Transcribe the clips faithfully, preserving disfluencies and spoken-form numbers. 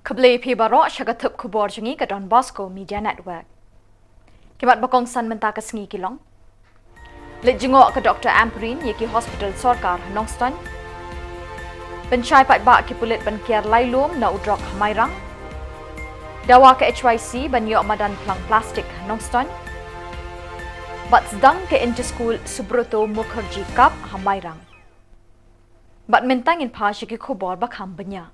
Khublei phi baroh sha ka thup khubor jong ngi ka Don Bosco Media Network. Ki mat ba kongsan mynta ka sngi ki long: Leit jngoh ka Doctor Ampareen ïa ki hospital sorkar ha Nongstoiñ. Pynshai paidbah ki pulit ban kiar lai lum na u drok ha Mairang. Dawa ka H Y C ban ïoh madan phlang plastik ha Nongstoiñ. Bad sdang ka Inter School Subroto Mukherjee Cup ha Mairang. Bad mynta ngin phai sha ki khubor ba kham bniah.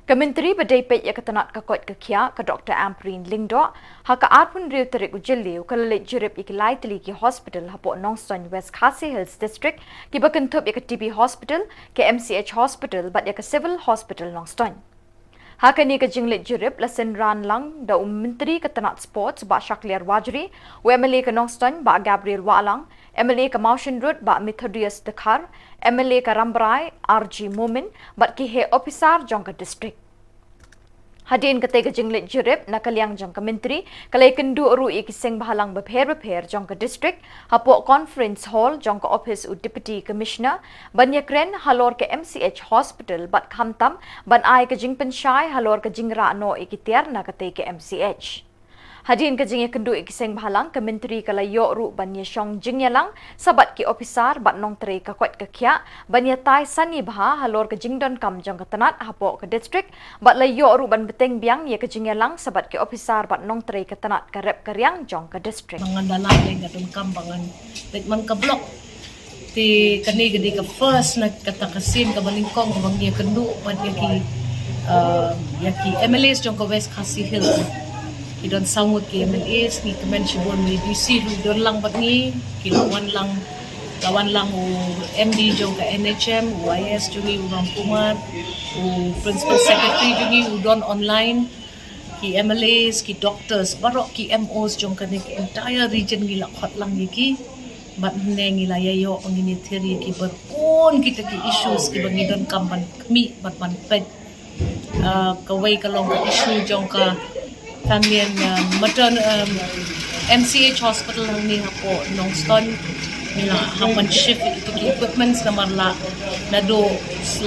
Ka Myntri ba dei peit ïa ka tnat ka koit ka khiah, ka Doctor Ampareen Lyngdoh, ha ka arphew hynriew tarik u Jylliew ka la leit jurip ïa ki lai tylli ki hospital hapoh Nongstoiñ, West Khasi Hills District, kiba kynthup ïa ka T B Hospital, ka M C H Hospital bad ïa ka Civil Hospital Nongstoiñ. Ha kane ka jingleit jurip la synran lang da u Myntri ka tnat Sports, Bah Shakliar Warjri, u M L A ka Nongstoiñ, Bah Gabriel Wahlang, M L A ka Mawshynrut, Bah Methodius Dkhar, M L A ka Rambrai, R G Momin, bad ki heh ophisar jong ka district. Hadien katei ka jingleit jurip, na ka liang jong ka Myntri ka la ïakynduh ruh ïa ki seng bhalang bapher bapher jong ka district hapoh Conference Hall jong ka ophis u Deputy Commissioner ban ïakren halor ka M C H Hospital bad khamtam ban ai ka jingpynshai halor ka jingrah noh ïa ki tiar na katei ka M C H. Hadien ka jingïakynduh ïa ki seng bhalang, ka Myntri ka la ïoh ruh ban ïashong jingïalang sa bad ki ophisar bad nongtrei ka koit ka khiah ban ïatai sani bha halor ka jingdonkam jong ka tnat hapoh ka district, bad la ïoh ruh ban bteng biang ïa ka jingïalang sa bad ki ophisar bad nongtrei ka tnat ka rep ka riang jong ka district. Ba ngan da lah leh, nga donkam ba ngan leit man ka block. Te kane ka dei ka first na kata ka sien kaba nyngkong kaba ngi ïakynduh bad ïa ki, uh, ïa ki M L As jong ka West Khasi Hills. Ki don saw ngut ki M L As, ngi kmen shibun, u D C ruh u don lang bad ngi, ki la wan lang, la wan lang u M D jong ka N H M, u I A S jong ngi u Ram Kumar, u Principal Secretary jong ngi u don online, ki M L As, ki doctors, baroh ki M Os jong kane ka entire region ngi la khot lang ïa ki. Bad mynne ngi la ïa ïoh ba ngin ïathir ïa ki bun kita ki issues kiba ngi donkam ban khmih bad ban peit. Ah, kawei ka long ka issue jong ka, ka mien, ah, matern-, ah, M C H hospital hangne hapoh Nongstoiñ. Ngi la hap ban shift ïa kita ki equipments namar la naduh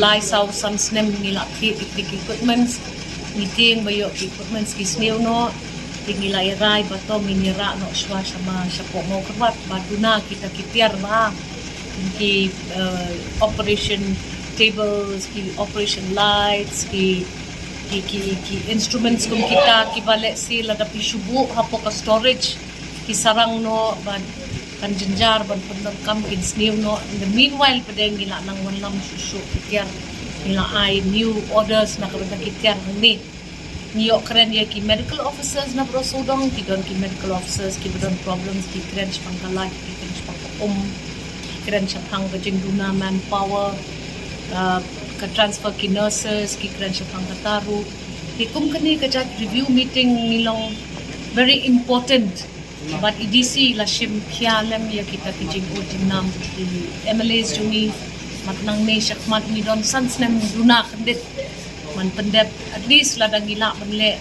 lai saw san snem ngi la thied ïa kita ki equipments. Ngi tieng ba ïoh ki equipments ki sniew noh. Te ngi la ïa rai ba to ngin ïa rah noh shuwa sha ma, shapoh Mawkyrwat ba duna kita ki tiar ba, ki, eh, operation tables, ki operation lights, ki, ki, ki, ki instruments kum kita kiba lehse lada phi shu buh hapoh ka storage ki sarang noh, bad kan jynjar ban pyndonkam, kin sniew noh. In the meanwhile pat de ngi la nang wanlam shuh shuh ki tiar, ngi la ai new orders na ka bynta ki tiar hangne. Ngi ïoh kren ïa ki medical officers na baroh sawdong, ki don ki medical officers kiba don problems, ki kren shaphang ka light, ki kren shaphang ka um, ki kren shaphang ka jingduna manpower, ah, ka transfer ki nurses, ki kren shaphang kata ruh. Te kum kane ka jait review meeting ngi long very important. Bad i D C la shim khia lem ïa kita ki jingud jingnam ki M L As jong ngi. Bad nangne shakhmat ngi don san snem duna khyndiat ban pyndep, at least lada ngi lah ban leh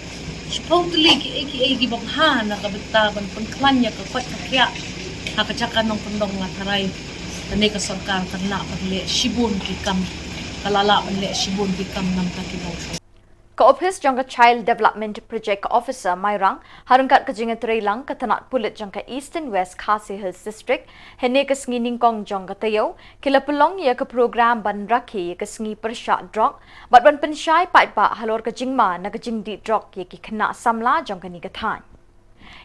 shiphew tylli kiei kiei kiba bha na ka bynta ban pynkhlaiñ ïa ka koit ka khiah ha ka jaka nongkyndong. Nga tharai kane ka sorkar kan lah ban leh shibun ki kam, ka la lah ban leh shibun ki kam na ka bynta ki nongshong. Ka ophis jong ka Child Development Project Officer Mairang, ha ryngkat ka jingïatreilang ka tnat pulit jong ka Eastern West Khasi Hills District, hynne ka sngi nyngkong jong ka taïew, ki la pynlong ïa ka program ban rakhe ïa ka sngi pyrshah drok bad ban pynshai paidbah halor ka jingma na ka jingdih drok ïa ki khynnah samla jong kane ka thaiñ.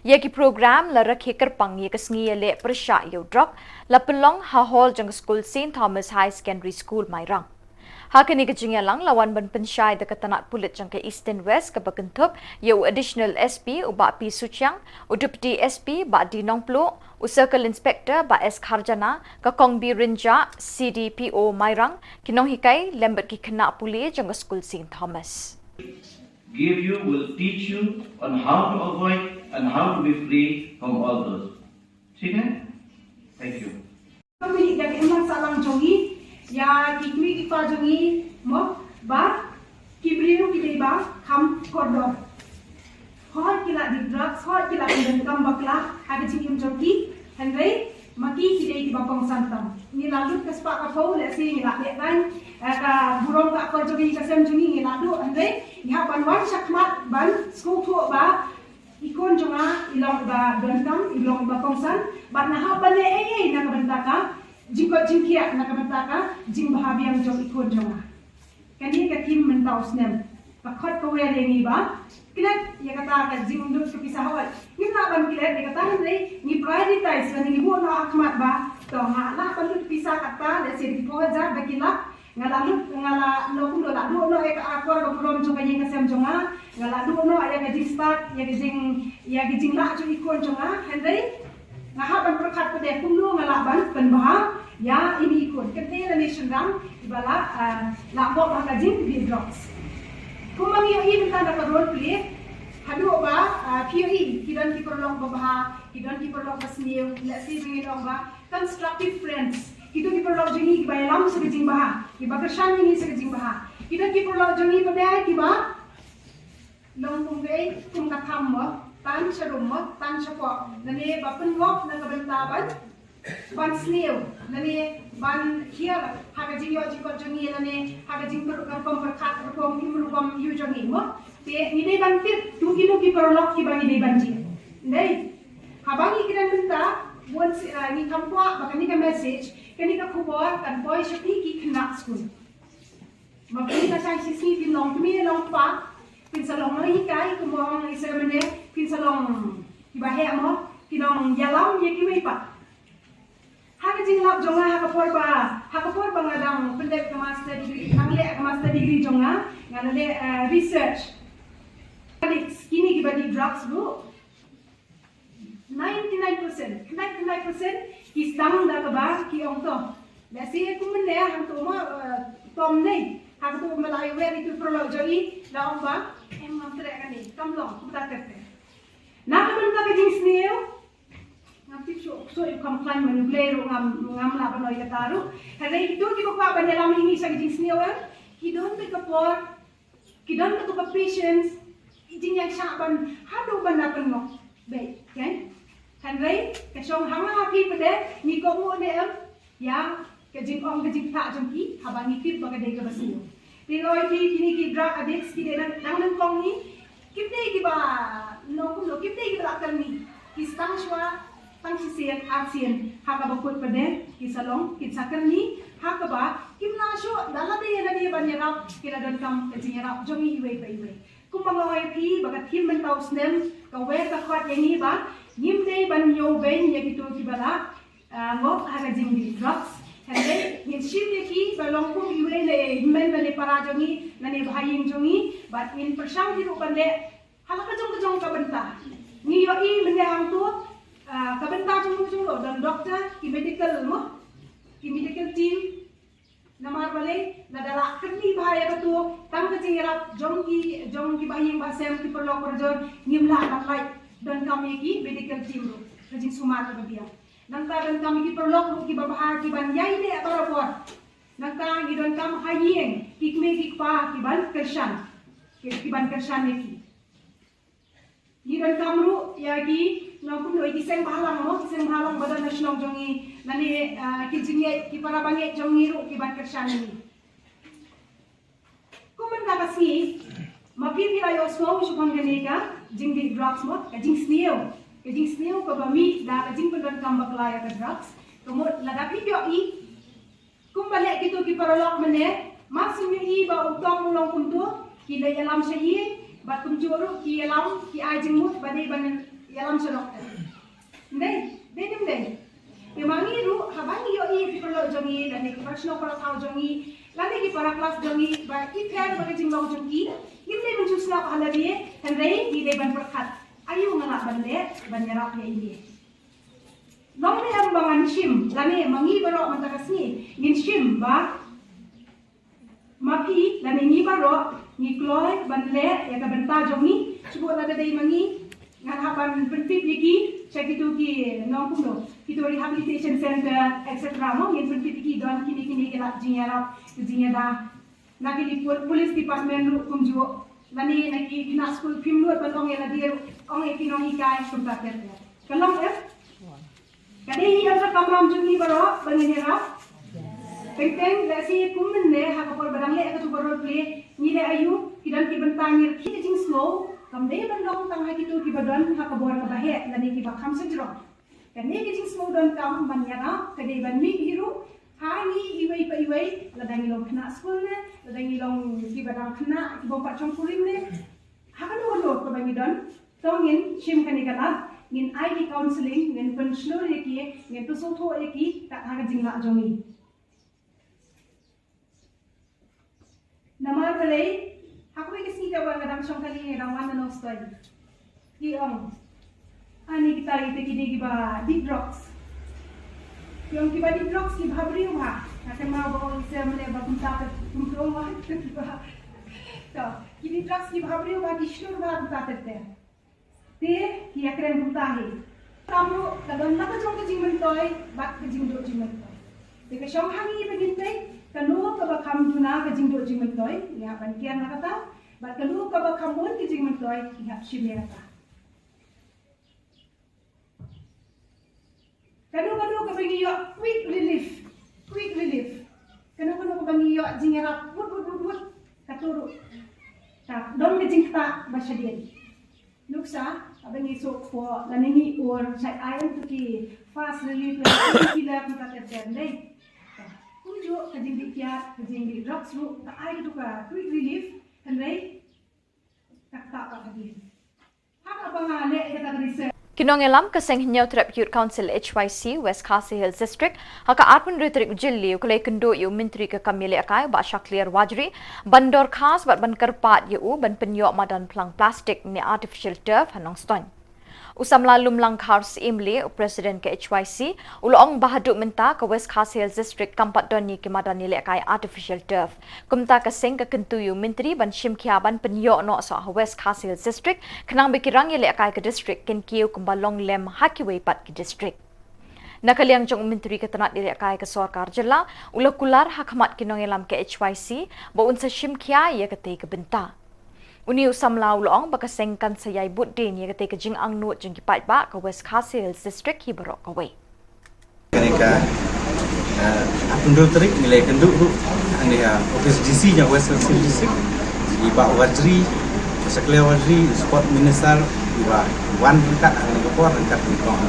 Ïa ki program la rakhe kyrpang ïa ka sngi ïaleh pyrshah ïa u drok, la pynlong ha hall jong ka skul Saint Thomas High Secondary School, Mairang. Ha kane ka jingïalang la wan ban pynshai da ka tnat pulit jong ka Eastern West kaba kynthup ïa u Additional S P u Bah P Suchiang, u Deputy S P Bah D Nongpluh, u Circle Inspector Bah S Kharjana, ka Kong B Rynjah, C D P O Mairang, ki nonghikai lem bad ki khynnah pule jong ka skul Saint Thomas. Give you, will teach you on how to avoid and how to be free from all those. ठीक है? Thank you. Kami ïa ka imlang sahlang jong ngi, ïa ki kmie ki kpa jong ngi, mo, ba ki briew ki dei ba kham kordor. Hooid ki la dih drugs, hooid ki la pyndonkam bakla ha ka jingim jong ki, hynrei Ma ki ki dei kiba kongsan tam. Ngi la lut ka spah ka phew, lehse ngi la leh kan, eh, ka burom ka akor jong ngi, ka sem jong ngi ngi la duh, hynrei ngi hap ban wan shakhmat ban sngewthuh ba i khun jong nga i long iba donkam, i long iba kongsan, bad nga hap ban leh ei ei na ka bynta ka jingkoit jingkhiah, na ka bynta ka jingbha biang jong i khun jong nga. Kane ka theme mynta u snem ka khot ka wer ïa ngi ba klet ïa kata ka jinglut ka pisa hoi. Ngim lah ban klet ïa kata, hynrei ngi prioritize lane ngi buh noh ha khmat ba to nga lah ban lut pisa kata, lehse da ki phew hajar, da ki lak, nga la lut, nga la, no, kumno, la duh noh ïa ka akor ka burom jong ka ïing ka sem jong nga, nga la duh noh ïa ka jingstad, ïa ka jing, ïa ka jinglah jong i khun jong nga, hynrei nga hap ban pyrkhat pat de kumno nga lah ban pynbha ïa ine i khun, kynthei lane shynrang, iba la, ah, la pop ha ka jingdih drugs. Kumba ngi ïohi mynta na ka role play, haduh ba, ah, phi ïohi, ki don ki paralok babha, ki don ki paralok basniew, lehse ba ngi ong ba constructive friends. Kito ki paralok jong ngi kiba ïalam sa ka jingbha, kiba kyrshan ïa ngi sa ka jingbha. Ki don ki paralok jong ngi pat de kiba long kum kei, kum ka tham mo, tan sha rum mo, tan sha pok. Lane ba pynngop na ka bynta ban, ban sniew, lane ban hiar ha ka jingïoh jingkot jong ngi, lane ha ka jingpyrkhat, rukom pyrkhat, rukom im, rukom ïoh jong ngi mo. Te ngi dei ban tip, to kino ki paralok kiba ngi dei ban jied. Dei. Haba ngi kren mynta, bun sien, ah, ngi kham kwah ba kane ka message, kane ka khubor kan poi sha phi ki khynnah skul. Ma phi na shang shisngi phin long kmie long kpa, phin sa long nonghikai, kumba ong i Sir mynne, phin sa long kiba heh mo, phin long ïalam ïa kiwei pat. Ha ka jinglap jong nga, ha ka por ba, ha ka por ba nga dang pyndep ka master degree, dang leh ka master degree jong nga, nga la leh, eh, research. Addicts, kine kiba dih drugs ruh, ninety-nine percent, ninety-nine percent ki sdang da kaba ki ong to. Lehse kum mynne hangto mo, eh, tom ne. Hangto mo la ïoh wer ïa ki paralok jong i, la ong ba em, ngam treh kane, kam long, kumta ter ter. Na ka bynta ka jingsniew, ngam tip shuh, shuh ïa u kham khlaiñ mano, U Blei ruh ngam, ngam lah ban ong ïa kata ruh. Hynrei kito kiba kwah ban ïalam ïa ngi sha ka jingsniew, em, ki don beit ka por, ki don beit ka patience, jingïaishah ban haduh ban da pynngop beit, kan? Hynrei ka shong ha nga ha phi pat de, ngi kohnguh ne em ïa ka jingong ka jingpyrkhat jong ki haba ngi tip ba ka dei kaba sniew. Te nga ong ïa phi, kine ki drug addicts ki dei dang, dang nyngkong ngi, kim dei kiba, no, kumno, kim dei kiba lah kyrni. Ki sdang shuwa tang shisien arsien, ha kaba kut pat de ki sa long, kin sa kyrni, ha kaba kim lah shuh da lade ïa lade ban ïarap, ki la donkam ka jingïarap jong ngi iwei pa iwei. Kumba nga ong ïa phi ba ka theme mynta u snem ka wer ka khot ïa ngi ba ngim dei ban ñiewbeiñ ïa kito kiba la, ah, ngop ha ka jingdih drugs. Hynrei ngin shim ïa ki ba long kum iwei na i hynmen lane para jong ngi, lane bha ïing jong ngi, bad ngin pyrshang ki ruh ban leh ha la ka jong ka jong ka bynta. Ngi ïohi mynne hangto, ah, ka bynta jong ngi jong ngi don doktor, ki medical mo, ki medical team. Namar balei, lada lah kyrni bha ïa kato, tang ka jingïarap jong ki, jong ki bahaïing bahasem, ki paralok parajor, ngim lah ban lait donkam ïa ki medical team ruh. Ka jingsumar kaba biang. Nangta donkam ïa ki paralok ruh kiba bha, kiban ïai leh barabor. Nangta ngi donkam ha ïing, ki kmie ki kpa kiban kyrshan, ki, kiban kyrshan ïa ki. Ngi donkam ruh ïa ki, no, kumno, ïa ki seng bhalang mo, ki seng bhalang ba don ha shnong jong ngi, lane, ah, ki jingngeit, ki para bangeit jong ngi ruh kiban kyrshan ïa ngi. Kum mynta ka sngi, ma phi phi la ïohsngew shaphang kane ka jingdih drugs mo, ka jingsniew, ka jingsniew kaba mih da ka jingpyndonkam bakla ïa ka drugs. Ka mut lada phi ïohi, kumba leh kito ki paralok mynne, mar shu ïohi ba u Tom u long kumto, ki leit ïalam sha ïing, bad kumjuh ruh ki ïalam, ki ai jingmut ba dei ban ïalam sha doktor. Dei, dei ne ym dei? Te ma ngi ruh, haba ngi ïohi ki paralok jong ngi, lane ki para shnong para thaw jong ngi, lane ki para klas jong ngi, ba i pher bad ka jinglong jong ki, ngim dei ban shu sngap ha lade, hynrei ngi dei ban pyrkhat. Aïu nga lah ban leh ban ïarap ïa ine. Long ne em ba ngan shim, lane ma ngi baroh mynta ka sngi ngin shim ba ma phi lane ngi baroh ngi kloi ban leh ïa ka bynta jong ngi, shu lada dei ma ngi ngan hap ban pyntip ïa ki sha kito ki, nongkumno, kito rehabilitation center, et cetera mo, ngin pyntip ïa ki, don kine kine ki lad jingïarap, ki jingïada. Na ki pol-, police department ruh kumjuh. Lane na ki khynnah skul phim nud ban ong ïa lade ruh, ong ïa ki nonghikai kumta ter ter. Ka long em? Ka dei hi ka kamram jong ngi baroh ba ngin ïarap. Teng teng lehse kum mynne ha ka por ba dang leh katu ka role play, ngi leh aïu, ki don ki bynta ngi rkhie ka jingsngew, kam dei ban long tang ha kito kiba don ha ka bor kaba heh lane kiba kham sngewthuh. Kane ka jingsngew donkam ban ïarap ka dei ban mih hi ruh ha ngi iwei pa iwei, lada ngi long khynnah skul ne, lada ngi long kiba dang khynnah kiba ym pat shongkurim ne, ha kano kano kaba ngi don, to ngin shim kane ka lad, ngin ai ki counselling, ngin pynshlur ïa ki, ngin pynsngewthuh ïa ki kat ha ka jinglah jong ngi. Namar balei, ha kawei ka sngi kaba nga dang shong kali, nga dang wan na Nongstoiñ. Ki ong, ani kita ite kine kiba dih drugs. Ki ong kiba dih drugs ki bhabriew bha. Nga kynmaw ba ong ise mane ba kumta te, kumta ong wah, kiba. To, ki dih drugs ki bhabriew bha, ki shlur bha kumta te te. Te ki ïakren kumta hi. Tam ruh ka don na ka jong ka jingmyntoi bad ka jingduh jingmyntoi. Te ka shong ha ngi ba ngin peit kano kaba kham duna ka jingduh jingmyntoi, ngi hap ban kiar na kata, bad kano kaba kham bun ka jingmyntoi, ngi hap shim ïa kata. Kano kano kaba ngi ïoh quick relief, quick relief. Kano kano kaba ngi ïoh jingïarap wut wut wut wut, kato ruh ka don ka jingktah ba shadien. Nuksa, haba ngi suk kpoh lane ngi ur, shait ai ïa tu ki fast relief lane painkiller, kumta ter ter, dei. Kumjuh ka jingdih kiad, ka jingdih drugs ruh ka ai tu ka quick relief, hynrei ka ktah bad hadien. Ha kaba nga leh ïa kata ka research. Ki nongïalam ka seng Hynñiewtrep Youth Council, H Y C, West Khasi Hills District, ha ka arphew hynriew tarik u Jylliew, ki la ïakynduh ïa u Myntri ka kam ïalehkai, Bah Shakliar Warjri, ban dorkhas bad ban kyrpad ïa u ban pynïoh madan phlang plastik ne artificial turf ha Nongstoiñ. U samla Lumlang Kharsyiemlieh, u President ka H Y C, u la ong ba haduh mynta ka West Khasi Hills District kam pat don ïa ki madan ïalehkai artificial turf. Kumta ka seng ka kyntu ïa u Myntri ban shim khia ban pynïoh noh soh ha West Khasi Hills District, khnang ba ki rang ïalehkai ka district kin kiew kumba long lem ha kiwei pat ki district. Na ka liang jong u Myntri ka tnat ïalehkai ka sorkar jylla, u la kular ha khmat ki nongïalam ka H Y C ba un sa shim khia ïa katei ka bynta. Une u samla u la ong ba ka seng kan sa ïai bud dien ïa katei ka jingangnud jong ki paidbah ka West Khasi Hills District hi baroh kawei. Kane ka, eh, arphew hynriew tarik ngi la ïakynduh ruh hangne ha office D C jong West Khasi Hills District. I Bah Warjri, Shakliar Warjri, Sport Minister, i ba wan ryngkat ha kane ka por ryngkat ki kong.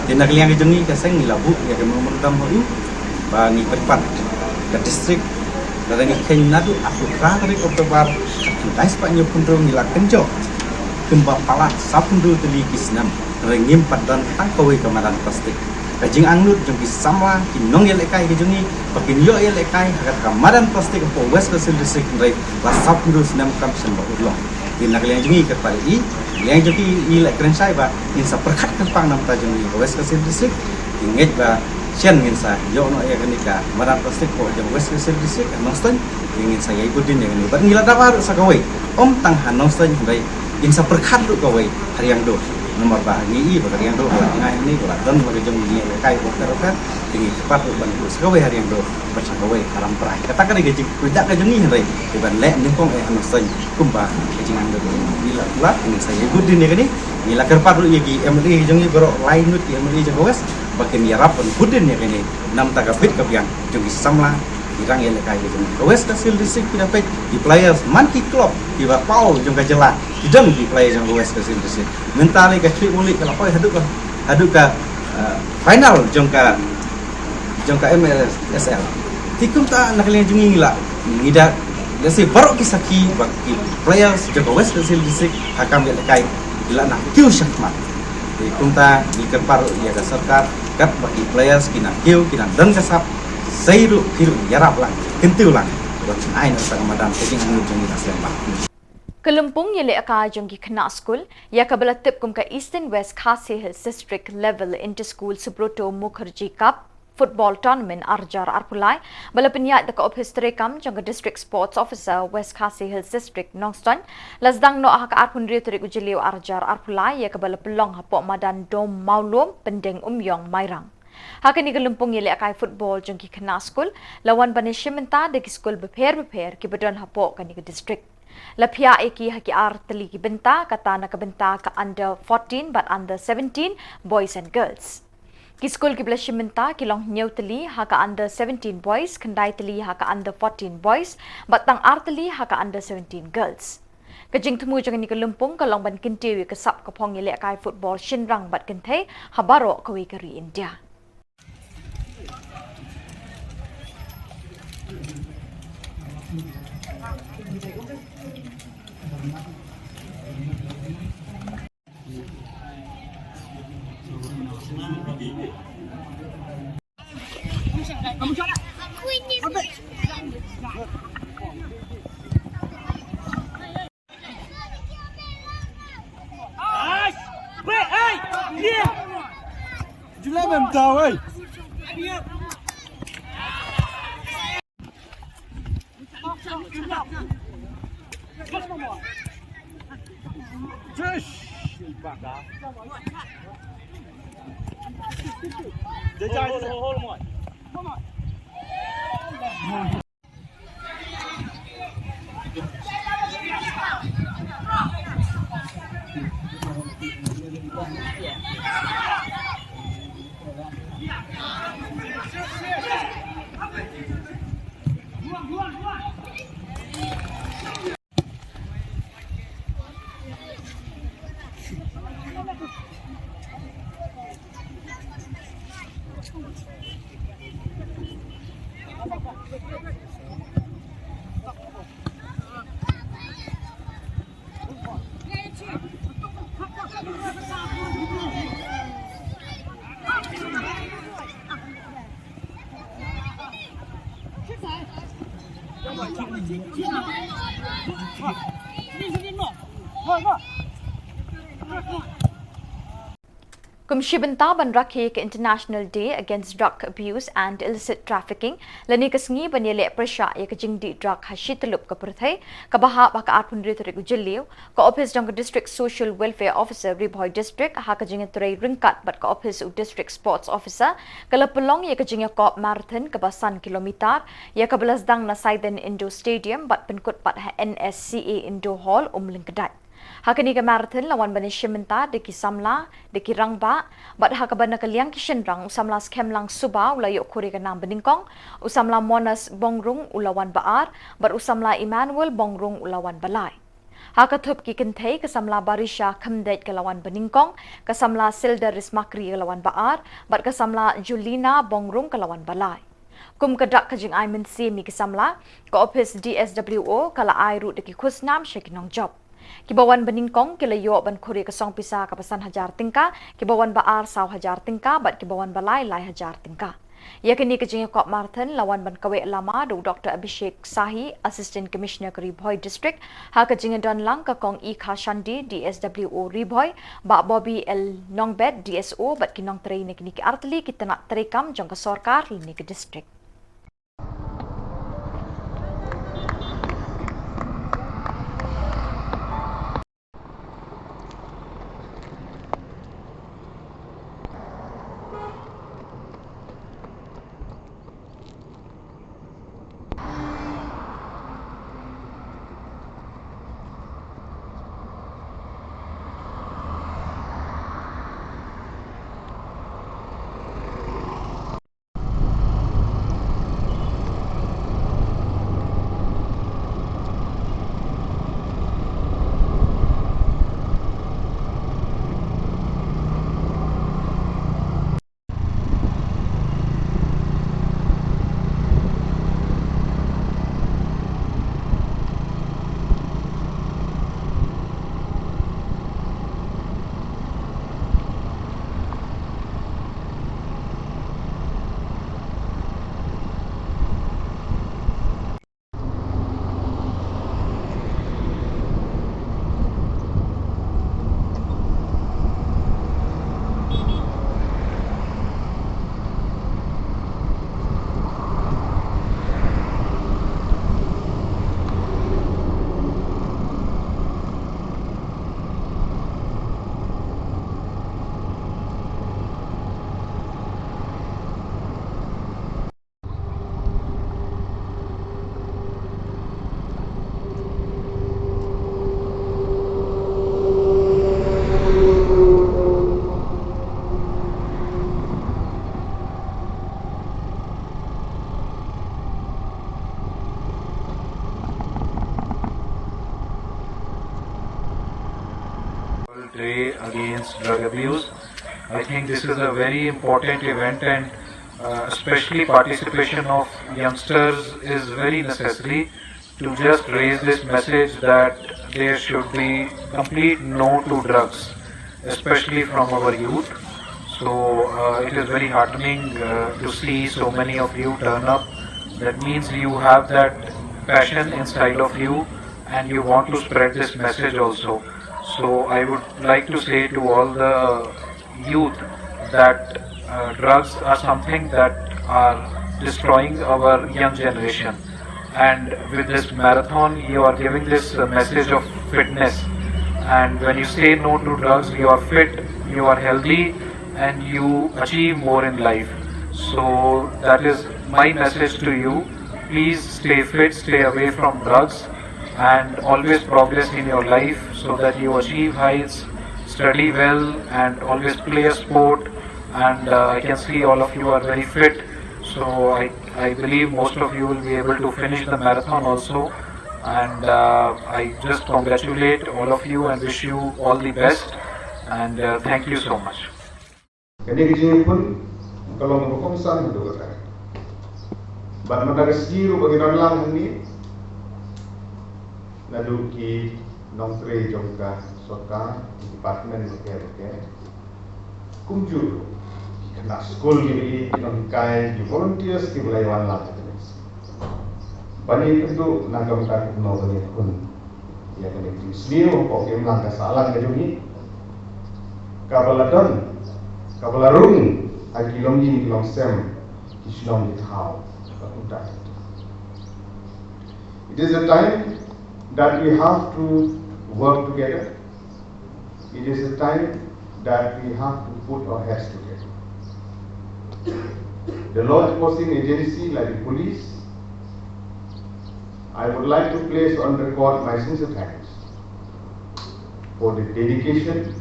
Te na ka liang ka jong ngi ka seng ngi la buh ïa ka memorandum ha u ba ngi kyrpad ka district, lada ngi kheiñ naduh arphew phra tarik October, khatkhyndai spah hynñiewphew hynriew ngi la kynjoh kumba palat sawphew hynriew tylli ki snem, hynrei ngim pat don tang kawei ka madan plastik. Ka jingangnud jong ki samla, ki nongïalehkai ka jong ngi ba kin ïoh ïalehkai ha kata ka madan plastik hapoh West Khasi Hills District, hynrei la sawphew hynriew snem kam shym ba urlong. Te na ka liang jong ngi kyrpad ïa i, liang jong ki i la kren shai ba ngin sa pyrkhat kyrpang na bynta jong ngi ka West Khasi Hills District. Ngi ngeit ba shen ngin sa ïoh noh ïa kane ka madan plastik hapoh jong West Khasi Hills District, ha Nongstoiñ. Te ngin sa ïai bud dien ïa kane. Bad ngi la dawa ruh sa kawei, ym tang ha Nongstoiñ, hynrei ngin sa pyrkhat ruh kawei ha Riangdo. Namar ba ngi i ba ka Riangdo ka la jngai hangne, ka la don la ka jong ngi ïalehkai bapher bapher. Te ngi kyrpad ruh ban buh sa kawei ha Riangdo bad sa kawei ha Ramprai. Kata ka dei ka jingkyrkhu ka jong ngi, hynrei te ban leh nyngkong eh ha Nongstoiñ kumba ka jingangnud jong ngi. La, la, ngin sa ïai bud dien ïa kane. Ngi la kyrpad ruh ïa ki M L A jong ngi baroh, lai ngut ki M L A jong ka West, ba kin ïarap ban bud dien ïa kane na bynta ka bit ka biang jong ki samla, ki rang ïalehkai ka jong ka West Khasi Hills District. Ki da peit ki players man ki club kiba paw jong ka jylla, ki don ki players jong ka West Khasi Hills District. Mynta lei ka Khliehmulieh ka la poi haduh ka, haduh ka, eh, final jong ka, jong ka M L S L. Te kumta na ka liang jong ngi la, ngi da, lehse baroh ki sakhi ba ki players jong ka West Khasi Hills District ha kam ïalehkai ki la nang kiew shakhmat. Te kumta ngi kyrpad ruh ïa ka sorkar, katba ki players ki nang kiew, ki nang don ka sap, sei ruh phi ruh ïarap lang, kyntiew lang, ban ai noh sa ka madan ka jingangnud jong ngi na slem bha. Ka lympung ïalehkai jong ki khynnah skul, ïa kaba la tip kum ka Eastern West Khasi Hills District Level Inter School Subroto Mukherjee Cup Football Tournament ar hajar arphew lai, ba la pynïaid da ka ophis treikam jong ka District Sports Officer West Khasi Hills District Nongstoiñ, la sdang noh ha ka arphew hynriew tarik u Jylliew ar hajar arphew lai, ïa kaba la pynlong hapoh madan Dom Mawlum, Pyndengumiong, Mairang. Ha kane ka lympung ïalehkai football jong ki khynnah skul, la wan ban ïashim bynta da ki skul bapher bapher kiba don hapoh kane ka district. La phiah ïa ki ha ki ar tylli ki bynta, kata na ka bynta ka under fourteen bad under seventeen, boys and girls. Ki skul kiba la shim bynta ki long hynñiew tylli ha ka under seventeen boys, khyndai tylli ha ka under fourteen boys, bad tang ar tylli ha ka under seventeen girls. Ka jingthmu jong kane ka lympung ka long ban kyntiew ïa ka sap ka phong ïalehkai football shynrang bad kynthei ha baroh kawei ka ri India. Kum shi bynta ban rakhe ïa ka International Day Against Drug Abuse and Illicit Trafficking, lane ka sngi ban ïaleh pyrshah ïa ka jingdih drug ha shi tyllup ka pyrthei, kaba hap ha ka arphew hynriew tarik u Jylliew, ka ophis jong ka District Social Welfare Officer Ri Bhoi District, ha ka jingïatrei ryngkat bad ka ophis u District Sports Officer, ka la pynlong ïa ka jingïakop marathon kaba san kilometer, ïa kaba la sdang na Saiden Indoor Stadium bad pynkut pat ha N S C A Indoor Hall, Umlyngkdait. Ha kane ka marathon la wan ban ïashim bynta da ki samla, da ki rangbah, bad ha kaba na ka liang ki shynrang u samla Skhemlang Suba u la ïoh khur ïa ka nam banyngkong, u samla Monas Bongrung u la wan ba ar, bad u samla Emmanuel Bongrung u la wan ba lai. Ha ka thup ki kynthei, ka samla Barisha Khymdeit ka la wan banyngkong, ka samla Silda Rismakri ka la wan ba ar, bad ka samla Julina Bongrung ka la wan ba lai. Kum ka dak ka jingai mynsiem ïa ki samla, ka ophis D S W O ka la ai ruh da ki khusnam sha ki nongjop. Kiba wan banyngkong ki la ïoh ban khur ïa ka song pisa kaba san hajar tyngka, kiba wan ba ar saw hajar tyngka, bad kiba wan ba lai lai hajar tyngka. Ïa kane ka jingïakop marathon la wan ban kaweh lama da u Doctor Abhishek Sahi, Assistant Commissioner ka Ri Bhoi District, ha ka jingïadon lang ka Kong Ikha Shandy, D S W O Ri Bhoi, Bah Bobby L Nongbet, D S O, bad ki nongtrei na kine ki artylli ki tnat treikam jong ka sorkar lane ka district. Day against drug abuse. I think this is a very important event, and uh, especially participation of youngsters is very necessary to just raise this message that there should be complete no to drugs, especially from our youth. So uh, it is very heartening uh, to see so many of you turn up. That means you have that passion inside of you and you want to spread this message also. So I would like to say to all the youth that uh, drugs are something that are destroying our young generation. And with this marathon, you are giving this uh, message of fitness. And when you say no to drugs, you are fit, you are healthy, and you achieve more in life. So that is my message to you. Please stay fit, stay away from drugs, and always progress in your life so that you achieve heights, study well, and always play a sport. And uh, I can see all of you are very fit. So I, I believe most of you will be able to finish the marathon also. And uh, I just congratulate all of you and wish you all the best. And uh, thank you so much. Kane ka jingïakhun ka long kaba kongsan haduh katta. Bad mynta ka sngi ruh ba ngi don lang hangne, naduh ki nongtrei jong ka sorkar, ki department bapher bapher, kumjuh ruh ki khynnah skul, ki nonghikai, ki volunteers kiba la ïawan lang hangne. Ban ïakynduh na ka bynta kumno ban ïakhun ïa kane ka jingsniew hapoh ka imlang ka sahlang ka jong ngi, kaba la don, kaba la rung ha ki longïing ki longsem, ki shnong ki thaw, ka kumta. It is a time that we have to work together. It is a time that we have to put our heads together. The law enforcing agency like the police, I would like to place on record my sincere thanks for the dedication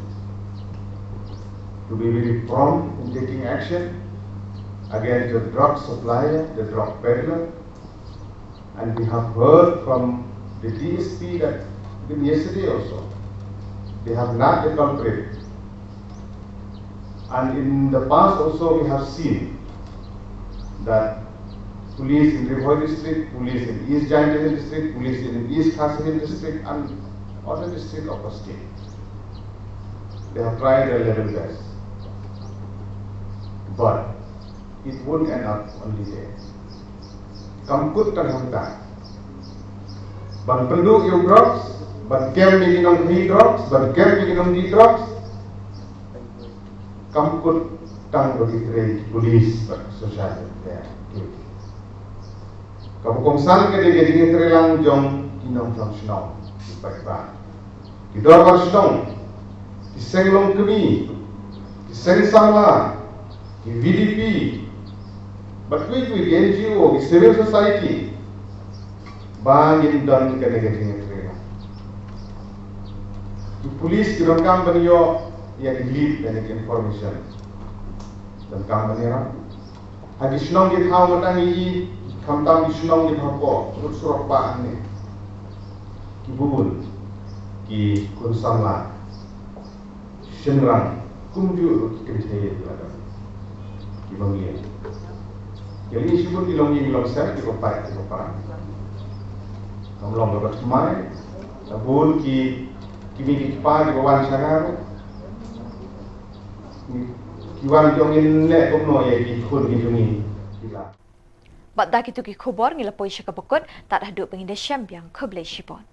to be very prompt in taking action against the drug supplier, the drug peddler, and we have heard from the D S P that even yesterday also, they have nabbed the culprit. And in the past also, we have seen that police in Ri Bhoi district, police in East Jaintia Hills district, police in East Khasi Hills district, and other district of the state, they have tried their level best. But it won't end up only there. Kam kut tang hangta. Ban pynduh ïa u drugs, ban kem ïa ki nongkynhun drugs, ban kem ïa ki nongdih drugs. Kam kut tang ba ki trei ki police bad social welfare. Kaba kongsan ka dei ka jingïatreilang jong ki nongshong shnong, ki paidbah, ki dorbar shnong, ki seng longkmie, ki seng samla, ki V D P, bad kiwei kiwei ki N G O, ki civil society, ba ngin don kane ka jingïatreilang. Ki police ki donkam ban ïoh ïa ki lead lane ki information. Donkam ban ïarap. Ha ki shnong ki thaw mynta ngi i, khamtam ki shnong kiba hapoh surok bah hangne, ki bun ki khun samla, shynrang, kumjuh ruh ki kynthei kiba la don, kiba ngi ïohi. Ki la i shibun ki longïing longsem, kiba pait kiba para. Kam long kaba thymmai, la bun ki, ki mei ki kpa kiba wan sha nga ruh. Ki wan jong ngi, leh kumno ïa ki khun ki jong ngi ki la. Bad da kito ki khubor ngi la poi sha kaba kut, tad haduh ba ngin da shem biang, khublei shibun.